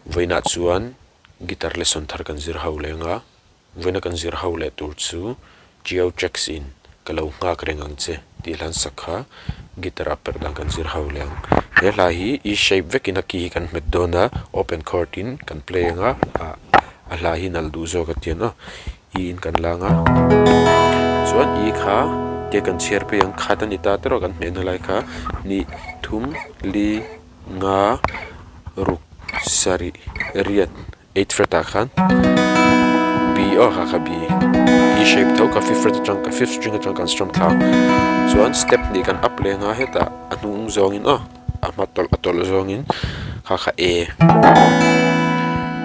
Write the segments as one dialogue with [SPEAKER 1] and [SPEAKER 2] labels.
[SPEAKER 1] Vawiinah chuan guitar lesson thar kan zir ho leng a, vawiina kan zir ho leh tur chu Geo Tracks in ka lo nghak reng ang che tih hlan sak kha guitar ah perh dan kan zir ho leh ang. He hla hi E shape vekin a key hi kan hmet dawn a, open chord in kan play ang a, ah a hla hi nalh duh zawk a tiang a, E in kan lang a, chuan E kha tia kan chhiar phei ang khat a ni ta te erawh kan hmehna lai kha ni thum li nga ruk sarih riat eight fret ah khan B aw kha kha B E shape tho kha fifth fret atang fifth string atang kan strum thla chuan step hnih kan up leh anga hetah a hnung zawngin aw a hma tawlh a tawlh zawngin kha kha A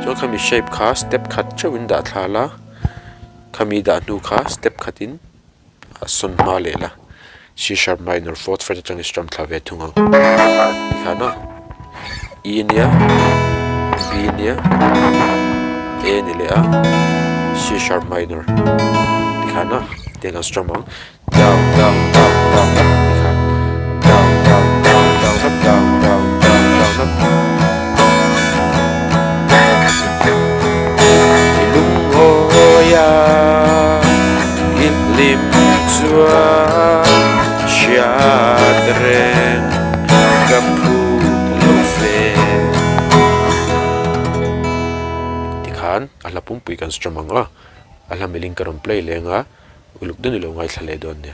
[SPEAKER 1] chuan khami shape kha step khat theuhin dah thla la khami dah hnu kha step khatin. a sawn hma leh la C sharp minor fourth fret atangin strum thla ve thung ang tikhan a E nia B nia A ni leh a C sharp minor tikhan a tiang an strum ang down down down down up tikhan down down down down up down down down down up i lungawi a. I hlim chuan hriat reng ka phut lo ve. Tikhan a hla pumpui kan strum ang a, a hla miling ka rawn play leng a, uluk deuhin i lo ngaithla leh dawn nia.